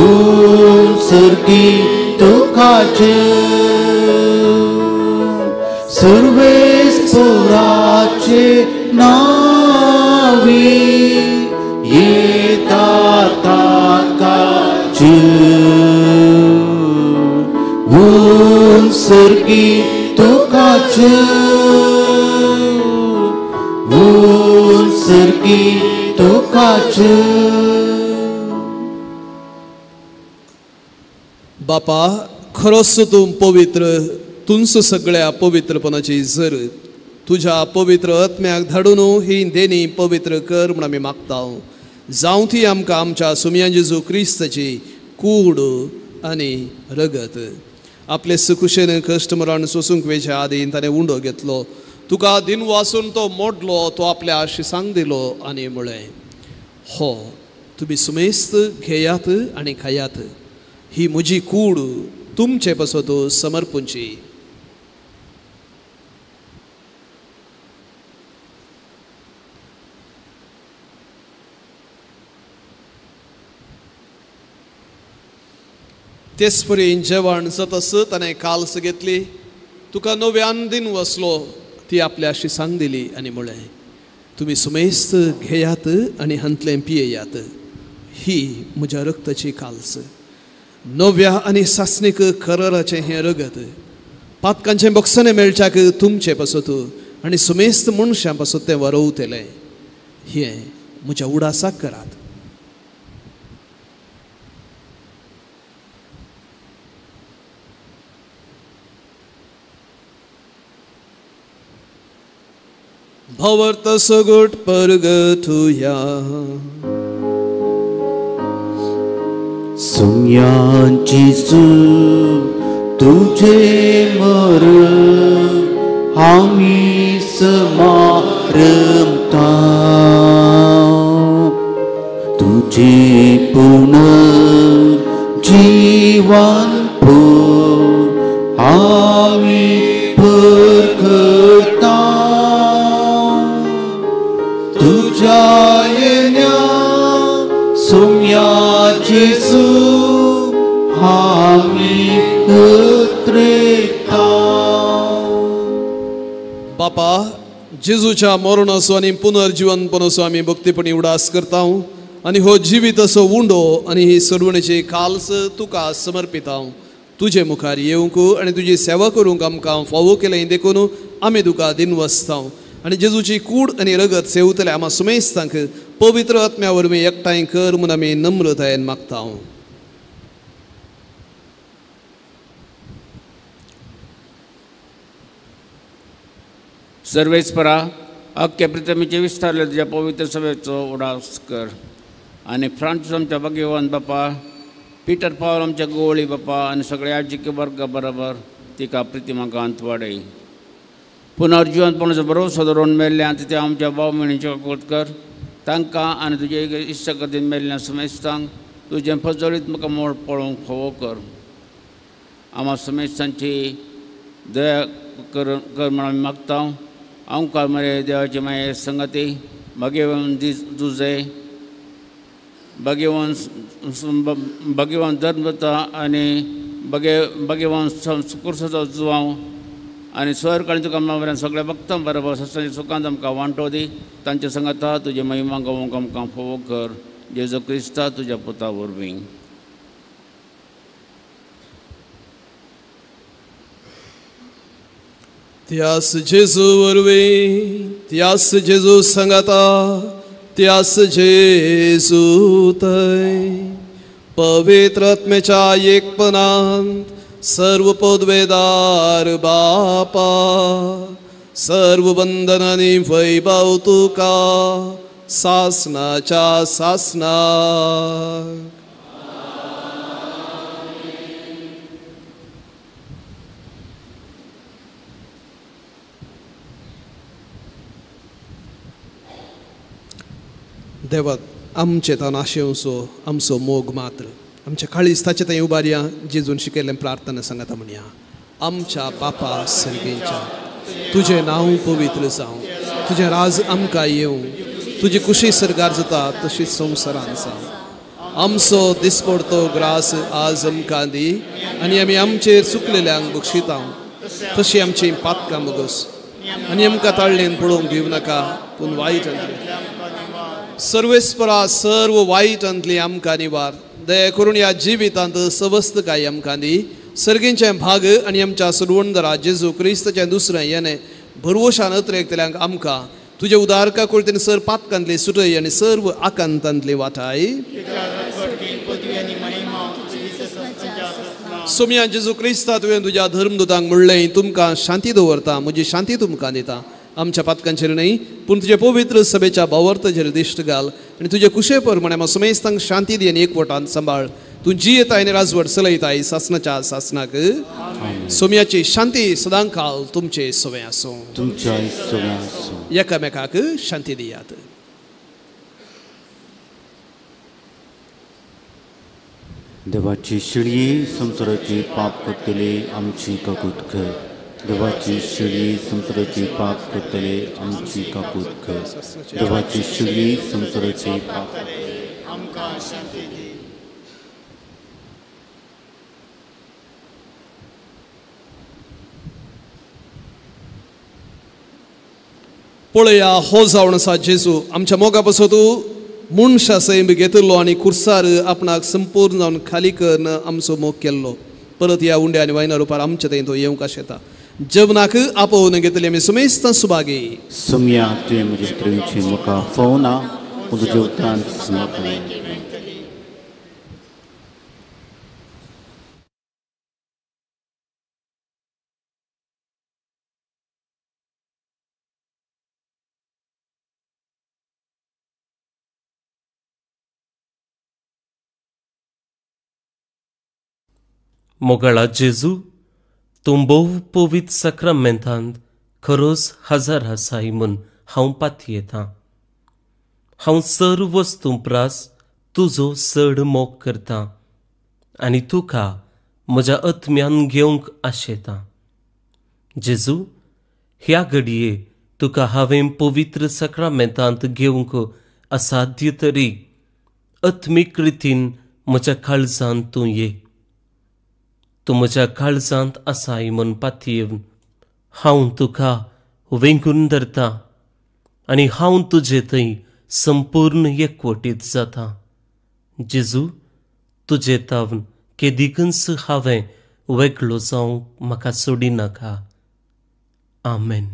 उंचगी तुका जय. सर्वेस्पराचे नावी येता ताकाच उत्सर्गी तुकाच उत्सर्गी तुकाच. बापा खरोच तूं पवित्र, तुंच सगळ्या पवित्रपणाची जर तुज्या पवित्र आत्म्याक धाडून ही देणी पवित्र कर म्हूण आमी मागता. जावं ती आमकां आमच्या सुमया जेजू क्रिस्ताची कूड आनी रगत. आपले सुकुशेन कश्ट मरण सोसूंक वेच्या आदीं ताणें उंडो घेतलो, तुका दिन वासून तो मोडलो, तो आपल्या शिसांक दिलो आनी म्हळें, हो तुमी सुमेस्त घेयात आनी खायात, ही म्हजी कूड तुमचे पासत समर्पूंची. तेच परी जेवण जातस ताणें काल्स घेतली, तुका नव्यान दिन वसलो, ती आपल्या शिसांक दिली आनी म्हळें, तुमी सुमेस्त घेयात आनी हांतलें पियेयात, ही म्हज्या रक्ताची काल्स, नव्या आनी सासणीक कराराचें हें रगत, पातकांचें बक्षणें मेळच्याक तुमचे पासत आनी सुमेस्त मनशां पासत तें वरोवतलें, हें म्हज्या उडासाक करात. भवर्त सगट परगतुया. सुम्यांची सू तुझे मर आमी समारंभता, तुझे पुनर्जीवन आमी परगता, तुझ्या येण्या सुम्या जेजू आमी उतरेता. बापा जेजूच्या मरणाचो आनी पुनर्जीवनपणाचो आमी भक्तीपणी उडास करता आनी हो जिवीत असो उंडो आनी ही सरवणेची काल्स तुका समर्पिता. तुजे मुखार येवंक आनी तुजी सेवा करूंक आमकां फावो केलें देखून आमी तुका दिनवसता आनी जेजूची कूड आनी रगत सेवतले आमा सुमेस्तांक पवित्र आत्म्या वरवीं एकठांय कर म्हूण आमी नम्रतायेन मागता. सर्वेस्परा अख्ख्या प्रितमीचे विस्तारले तुज्या पवित्र सभेचो उडास कर आनी फ्रांसीस आमच्या भाग्यवान बापा, पिटर पावल आमच्या गोवळी बापा आनी सगळ्या आजिके वर्गा बरोबर तिका प्रितिमाकांत वाडय. पुनर्जीवनपणाचो भरोसो दवरून मेल्ल्या ते आमच्या भाव भयणींच्यो काकूट कर, तांकां आनी तुजे इश्टागतीन मेल्ल्या समेस्तांक तुजें फजळीत म्हाका मोड पळोवंक फावो कर. आमा समेस्तांची दया कर कर म्हण आमी मागता. आमकां मरे देवाची मागीर संगती भाग्यवन दीस तुजे भाग्यवान भाग्यवान धर्मता आनी भाग्यवान कुर्साचो जुवांव आनी स्वर्ग आनी तुका बऱ्यान सगळ्या भक्तां बरोबर सस्तांच्या सुखांत आमकां वांटो दी. तांच्या संगता तुजे महिमा गावंक आमकां फावो कर, जेजू क्रिस्ता तुज्या पुता वरवीं. त्यास जेजू वरवीं, त्यास जेजू संगता, त्यास जेजू थंय पवित्र आत्म्याच्या एकपणांत सर्व पदवेदार बापा, सर्व बंधनांनी वैभव तुका सासनाच्या सासनाक. देवा आमचे तान आशेवचो आमचो मोग मात्र आमच्या काळीज ताचे थंय उबारया. जेजून शिकयल्लें प्रार्थना सांगता म्हणया. आमच्या बापा सर्गेच्या, तुजें नांव पवित्र जावं, तुजें राज आमकां येवं, तुजी कुशी सरकार जाता तशीच संवसारान जावं. आमचो दिसपडतो ग्रास आज आमकां दी आनी आमी आमचेर चुकलेल्यांक बक्षिता तशी आमची पातकां मुगोस आनी आमकां ताळ्ळेन पळोवंक दिवं नाका पूण वायटांतली सर्वेस्परा सर्व वायटांतली आमकां निवार. दया करून ह्या जिवितांत सवस्तकाय आमकां दी. सर्गींचे भाग आनी आमच्या सुरवंदरा जेजू क्रिस्ताचें दुसरें येणें भरवशान अत्रेकतल्यांक आमकां तुजे उदारका कुळतेन सर पातकांतली सुटय आनी सर्व आकांतांतली वाटाय. सोम्या जेजू क्रिस्ता तुवें तुज्या धर्मदूतांक म्हणलें तुमकां शांती दवरता म्हजी शांती तुमकां दिता. आमच्या पातकांचेर न्हय पूण तुजे पवित्र सभेच्या भावार्थाचेर दिश्ट घाल आनी तुजे कुशे प्रमाणे म्हाका समेस्तांक शांती दी आनी एकवटान सांबाळ. तूं जियेताय आनी राजवट चलयताय सासनाच्या सासनाक. सोम्याची शांती सदांकाल तुमचे सवें आसूं. एकामेकाक शांती दियात. देवाची शिळी संवसाराची पाप करतले आमची काकूत कर. देवाची शिळी संवसाराची पाप करतले आमची काकूत कर. देवाची शिळी संवसाराची पाप आमकां शांती दी. पळया हो जावन आसा जेजू आमच्या मोगा पासत मनशा सैम घेतिल्लो आनी खुर्सार आपणाक संपूर्ण जावन खाली करून आमचो मोग केल्लो. परत ह्या उंड्या आनी वायना रुपार आमच्या थंय तो येवंक आशेता. जेवणाक आपोवन घेतले आमी सुमेस्तां सुभागी. सोम्या तुवें म्हजे त्रेंची मुखा फोवना पूण तुज्या उतरान म्हाका. मोगाळा जेजू तूं भोव पवित्र साक्रामेंतांत खरोच हजार आसाय म्हूण हांव पातयेतां. हांव सर्व वस्तूं प्रास तुजो चड मोग करतां आनी तुका म्हज्या आत्म्यान घेवंक आशेतां. जेजू ह्या घडये तुका हांवें पवित्र साक्रामेंतांत घेवंक असाध्य तरी आत्मीक रितीन म्हज्या काळजांत तूं ये. तूं म्हज्या काळजांत आसाय म्हूण पातयेवन हांव तुका वेंगून धरता आनी हांव तुजे थंय संपूर्ण एकवटीत जाता. जेजू तुजे तावन केदिकूच हांवें वेगळो जावंक म्हाका सोडिनाका. आमेन.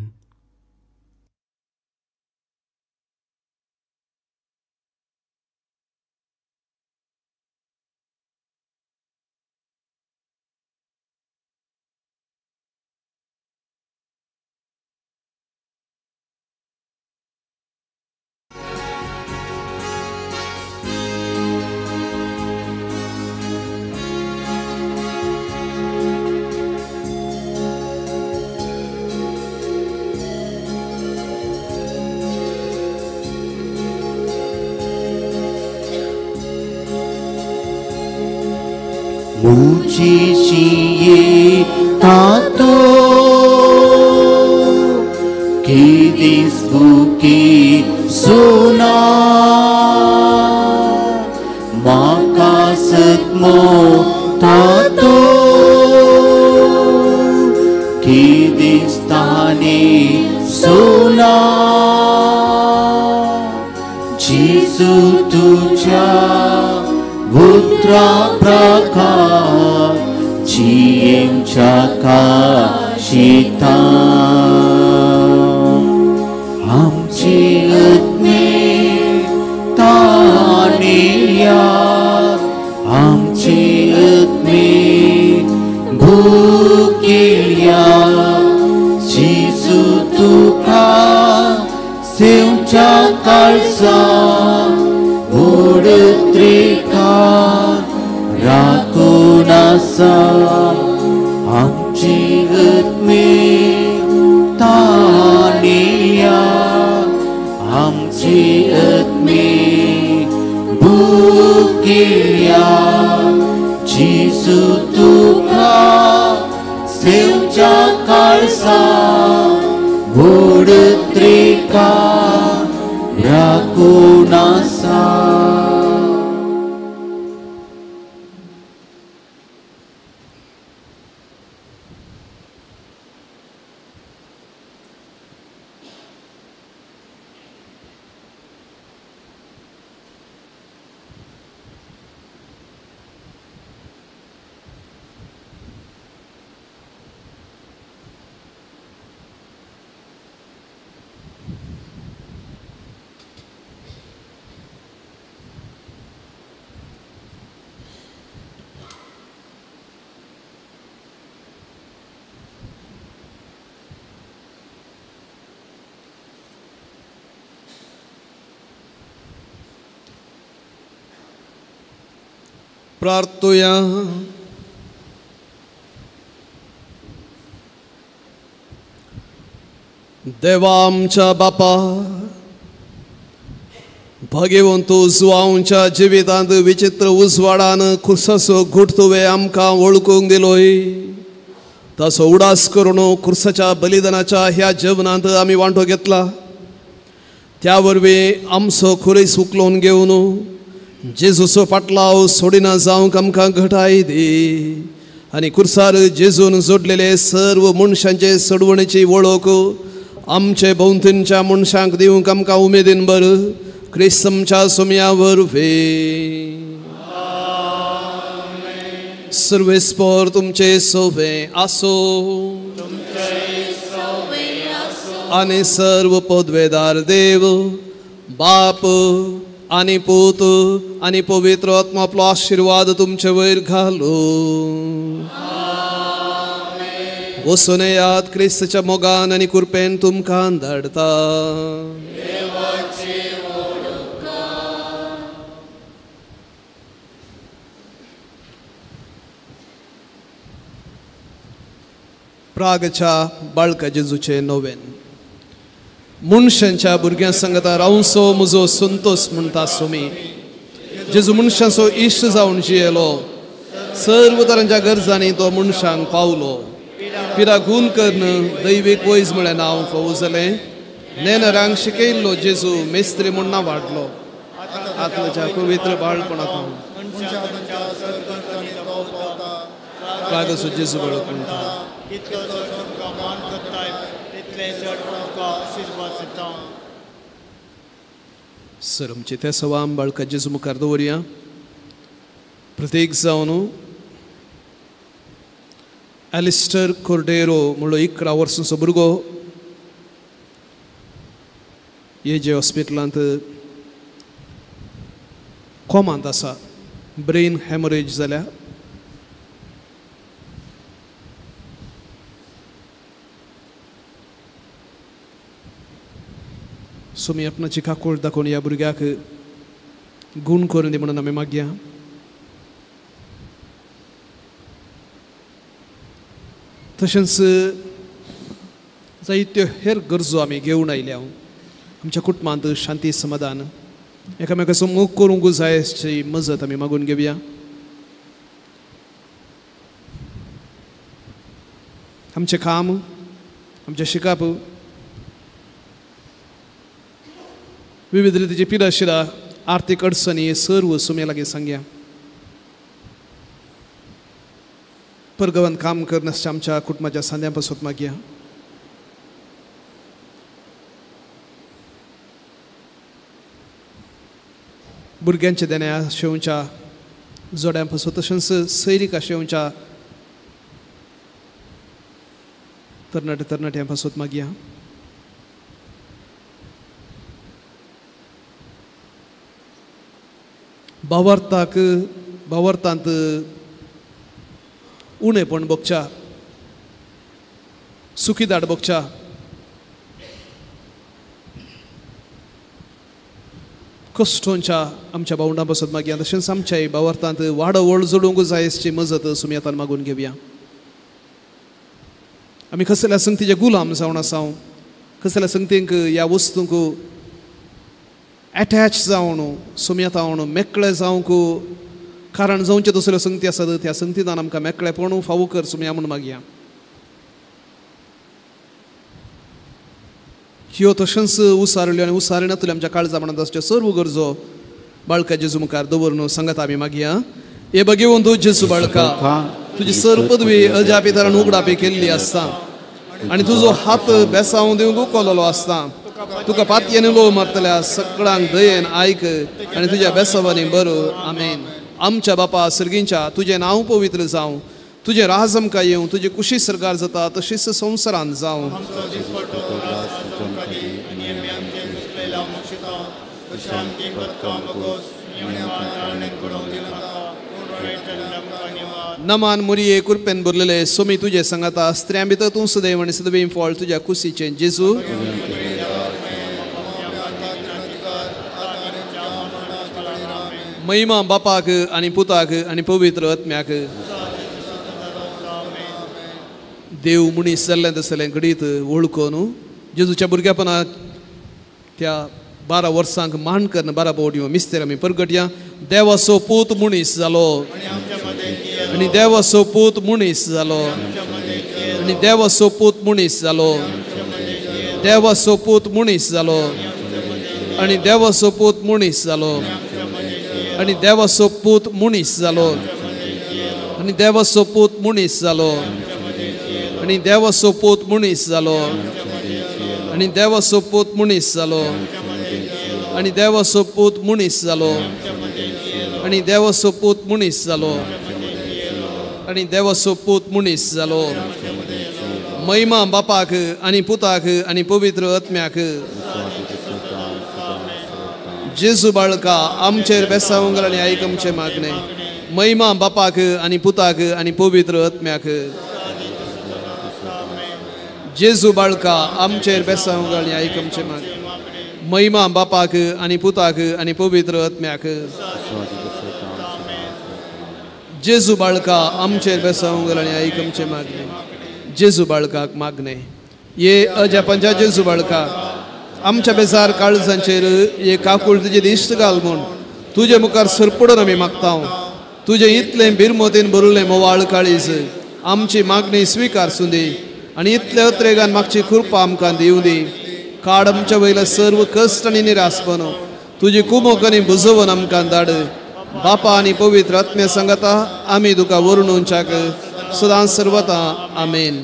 मुझी तातो की दिसबुकी सोना माका सतमो तातो की दिसताने सोना जेजू तुझ्या उतरा प्रकार जियेंच्या काशिता आमची आत्मे तानेया आमची आत्मे भुकेल्या जेजू तुका सेवच्या काळजा राखून आसा आमची आत्मे तानेया आमची आत्मे भुकेल्या जेजू तुका सेवच्या काळजा उडत्रिका राखून आसा. प्रार्थुया. देवा आमच्या बापा, भगवंत उजवांच्या जिवितांत विचित्र उजवाडान खुर्साचो घुट तुवें आमकां वळखूंक दिलोय. ताचो उडास करून खुर्साच्या बलिदानाच्या ह्या जेवणांत आमी वांटो घेतला. त्या वरवीं आमचो खुरीस उखलून घेवन जेजूचो पाटलाव सोडिना जावंक आमकां घटाय दी आनी खुर्सार जेजून जोडलेले सर्व मनशांचे सोडवणेची वळख आमचे भोंवतणच्या मनशांक दिवंक आमकां उमेदीन बर क्रिस्त आमच्या सोम्या वरवीं. सर्वेस्पर तुमचे सोवे आसो आनी सर्व पदवेदार देव बाप आनी पूत आनी पवित्र आत्मा आपलो आशिर्वाद तुमचे वयर घालू. वसून याद क्रिस्तच्या मोगान आनी कृपेन तुमकां धाडता. प्रागच्या बाळका जेजूचे नोवेन. मनशांच्या भुरग्यां सांगता रावंसो म्हजो संतोस म्हणटा सुमी. जेजू मनशांचो इश्ट जावन जियेलो. सर्व तरांच्या गरजांनी तो मनशांक पावलो. पिरा गूण करून दैवीक वैज म्हळ्ळें नांव फावो जालें. नेनरांक शिकयल्लो जेजू मेस्त्री म्हूण नांव वाडलो. आत्माच्या पवित्र बाळपणांत प्रागचो जेजू बाळक म्हणटा. सर आमचे त्या सवाम बाळका जेजू मुखार दवरया. प्रत्येक जावन एलिस्टर कोर्डेरो म्हणलो 11 वर्सांचो भुरगो हे जे हॉस्पिटलांत कोमांत आसा. ब्रेन हॅमरेज जाल्या. सो मी आपणाची काकूळ दाखोवन ह्या भुरग्याक गूण करून दी म्हणून आमी मागया. तशेंच जायत्यो हेर गरजो आमी घेवन आयल्या. आमच्या कुटुंबांत शांती समाधान एकामेकाचो मोग करूंक जाय अशी मजत आमी मागून घेवया. आमचें काम, आमचें शिकप, विविध रितीची पिडाशिरा, आर्थीक अडचणी सर्व सुमे लागीं सांगया. परगवन काम करनासच्या आमच्या कुटुंबाच्या सांद्यां पासत मागया. भुरग्यांच्या देण्या शेवच्या जोड्यां पासत तशेंच सैरीक शेवच्या तरणाटे तरणाट्यां पासत मागया. भावार्थाक भावार्थांत उणेपण भोगच्या, सुखीदाट भोगच्या, कश्टोंच्या आमच्या भावंडां पासत मागया. तशेंच आमच्याय भावार्थांत वाडवळ जोडूंक जाय अशी मजत सुमयतान मागून घेवया. आमी कसल्या संगतीचे गुलाम जावन आसा, कसल्या संगतींक ह्या वस्तूंक एटॅच जावन सुमयतावन मेकळे जावंक कारण जावचे दुसऱ्यो संगती आसात त्या संगतींतान आमकां मेकळेपण फावो कर सुमया म्हूण मागया. ह्यो तशेंच उसारल्यो आनी उसारिनातल्यो आमच्या काळजा म्हणत आसच्यो सर्व गरजो बाळका जेजू मुखार दवरून सांगता आमी मागया. हे बघेवन तूं जेजू बाळका, तुजी सर्व पदवी अजापितरान उगडापी केल्ली आसता आनी तुजो हात बेसांव दिवंक उखललो आसता. तुका पातयेन लो मारतल्या सगळ्यांक दयेन आयक आनी तुज्या बेसावांनी बरो. आमेन. आमच्या बापा सर्गींच्या, तुजें नांव पवित्र जावं, तुजें राज आमकां येवं, तुजी कुशी सरकार जाता तशीच संवसारांत जावं. नमान मुरये कुरपेन भरलेले सोमी तुजे सांगाता, स्त्रियां भितर तूं सदैव आनी सदैव फळ तुज्या कुशीचें जेजू. महिमा बापाक आनी पुताक आनी पवित्र आत्म्याक. देव मनीस जाल्लें तसलें घडीत वळखून जेजूच्या भुरग्यापणाक त्या 12 वर्सांक मान करून 12 पावटी मिस्तेर आमी परगटया. देवाचो पूत मनीस जालो आनी देवाचो पूत मनीस जालो आनी देवाचो पूत मनीस जालो देवाचो पूत मनीस जालो आनी देवाचो पूत मनीस जालो आनी देवाचो पूत मनीस जालो आनी देवाचो पूत मनीस जालो आनी देवाचो पूत मनीस जालो आनी देवाचो पूत मनीस जालो आनी देवाचो पूत मनीस जालो आनी देवाचो पूत मनीस जालो आनी देवाचो पूत मनीस जालो. महिमा बापाक आनी पुताक आनी पवित्र आत्म्याक. जेजू बाळका आमचेर बेसावंक आनी आयक आमचें मागणें. महिमा बापाक आनी पुताक आनी पवित्र आत्म्याक. जेजू बाळका आमचेर बेसावंक आनी आयक आमचें मागणें. महिमा बापाक आनी पुताक आनी पवित्र आत्म्याक. जेजू बाळका आमचेर बेसावंक आनी आयक आमचें मागणें. जेजू बाळकाक मागणें. ये अजापांच्या जेजू बाळका आमच्या बेजार काळजांचेर एक काकूळ तुजे दिश्ट घाल म्हूण तुजे मुखार सरपडून आमी मागता. तुजें इतलें बिरमोतीन भरुल्लें मोवाळ काळीज आमची मागणी स्विकार सुंदी आनी इतले अत्रेगान मागची कृपा आमकां दिवं दी. काड आमच्या वयले सर्व कश्ट आनी निरासपण तुजी कुमोक आनी बुजोवन आमकां धाड. बापा आनी पवित्र आत्म्या सांगता आमी तुका वरुणूंच्याक सदां सर्वता. आमेन.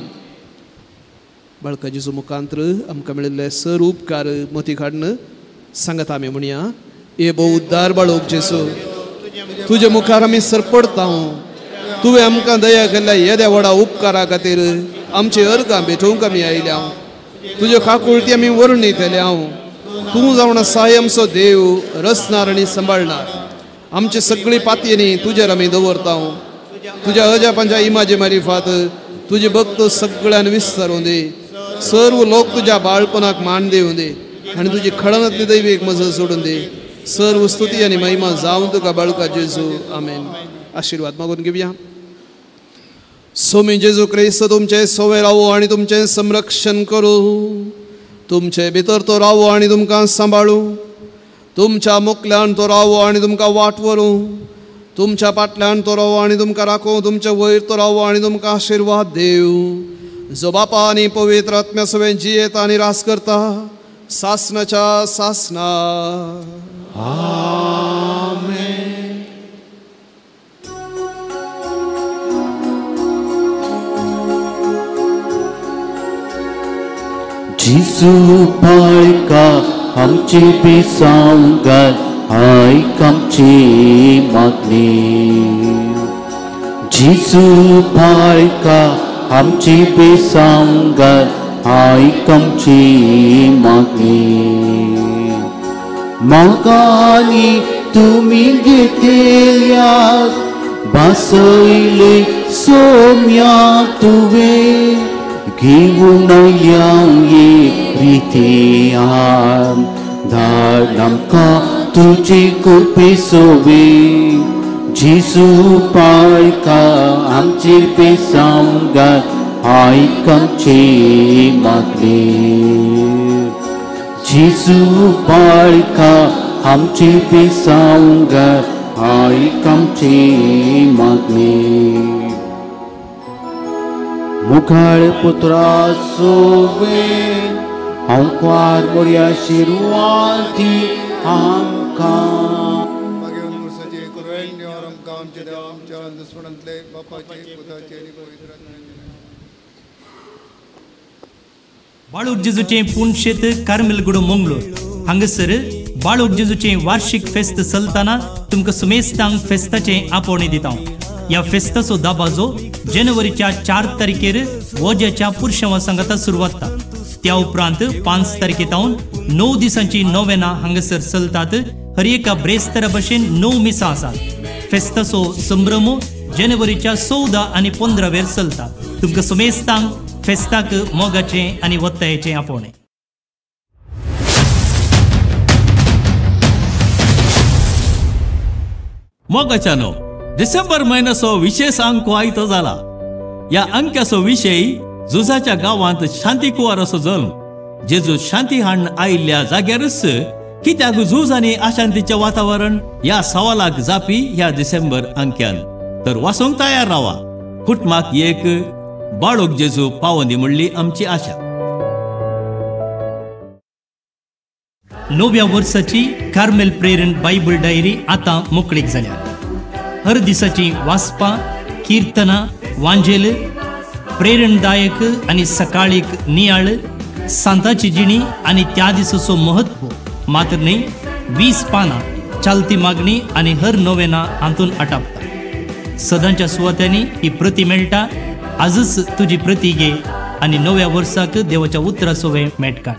बाळका जेजू मुखांत्र आमकां मेळिल्ले सर उपकार मती काडून सांगता आमी म्हणया. हे भोव उद्दार बाळूक जेजू तुजे मुखार आमी सरपडता. तुवें आमकां दया केल्ल्या येद्या व्हडा उपकारा खातीर आमची अर्गां भेटोवंक आमी आयल्या. तुज्यो काकुळटी आमी वर्णितल्या. तूं जावन आसा आमचो देव रचणार आनी सांबाळणार. आमची सगळी पातयेनी तुजेर आमी दवरता. तुज्या अजापांच्या इमाजे मारिफात तुजे भक्त सगळ्यान विस्तारून दी. सर्व लोक तुज्या बाळपणाक मान दिवं दी आनी तुजी खळनांतली दैवीक मजत सोडून दी. सर्व स्तुती आनी महिमा जावन तुका बाळका जेजू. आमेन. आशिर्वाद मागून घेवया. सोमी जेजू क्रिस्त तुमचे सोवे रावो आनी तुमचें संरक्षण करूं. तुमचे भितर तो रावो आनी तुमकां सांबाळूं. तुमच्या मुखल्यान तो रावो आनी तुमकां वाट व्हरूं. तुमच्या पाटल्यान तो रावो आनी तुमकां राखूं. तुमच्या वयर तो रावो आनी तुमकां आशिर्वाद देव. जो बापा आनी पवित्र आत्म्या सवें जियेता आनी रास करता सासनाच्या सासना. आमेन. जेजू बाळका आमचे बेसावंक घाल आयक आमची मागणी. जेजू बाळका आमची बेसावंक घाल आयक आमची मागणी. मागानी तुमी घेतल्या बसयले सोम्या तुवें घेवन या रिती धाड आमकां तुजी कृपे सोबे. जेजू बाळका आमचेर बेसावंक घाल आयक आमची मागणी. जेजू बाळका आमचेर बेसावंक घाल आयक आमची मागणी. मुखार पुत्रा सोबे हांव मोरया शिरवाती आमकां. बाळूक जेजूचें पुणशेत कार्मेलगुडो मंगळूर हांगासर बाळूक जेजूचें वार्षिक फेस्त चलतना तुमकां सुमेस्तांक फेस्ताचें आपोवणें दिता. ह्या फेस्ताचो दाबाजो जानेवारीच्या 4 तारखेर वोज्याच्या पुरशांवा सांगाता सुरवात जाता. त्या उपरांत 5 तारखे तावन 9 दिसांची नोवेना हांगासर चलतात. हर एका ब्रेस्तारा भशेन 9 मिसां आसात. फेस्ताचो संभ्रम जानेवारीच्या 14 आनी 15 वेर चलता. तुमकां सुमेस्तांक फेस्ताक मोगाचें आनी वत्तायेचें आपोवणें. मोगाच्यानो, डिसेंबर म्हयन्याचो विशेश अंको आयतो जाला. ह्या अंक्याचो विशय झुजाच्या गांवांत शांती कुंवराचो जल्म. जेजू शांती हाडून आयिल्ल्या जाग्यारच कित्याक झूज आनी अशांतीचें वातावरण ह्या सवालाक जापी ह्या डिसेंबर अंक्यान. तर वाचूंक तयार रावा. कुटुंबाक एक बाळूक जेजू पावोंदी म्हणली आमची आशा. नव्या वर्साची कार्मेल प्रेरण बायबल डायरी आतां मोकळीक जाल्या. हर दिसाची वाचपां, किर्तनां, वांजेल, प्रेरणदायक आनी सकाळीक नियाळ, सांताची जिणी आनी त्या दिसाचो महत्व मात्र न्हय 20 पानां चालती मागणी आनी हर नोवेना हातून आटापता. सदांच्या सुवात्यांनी ही प्रती मेळटा. आजच तुजी प्रती घे आनी नव्या वर्साक देवाच्या उतरासोवें मेट काड.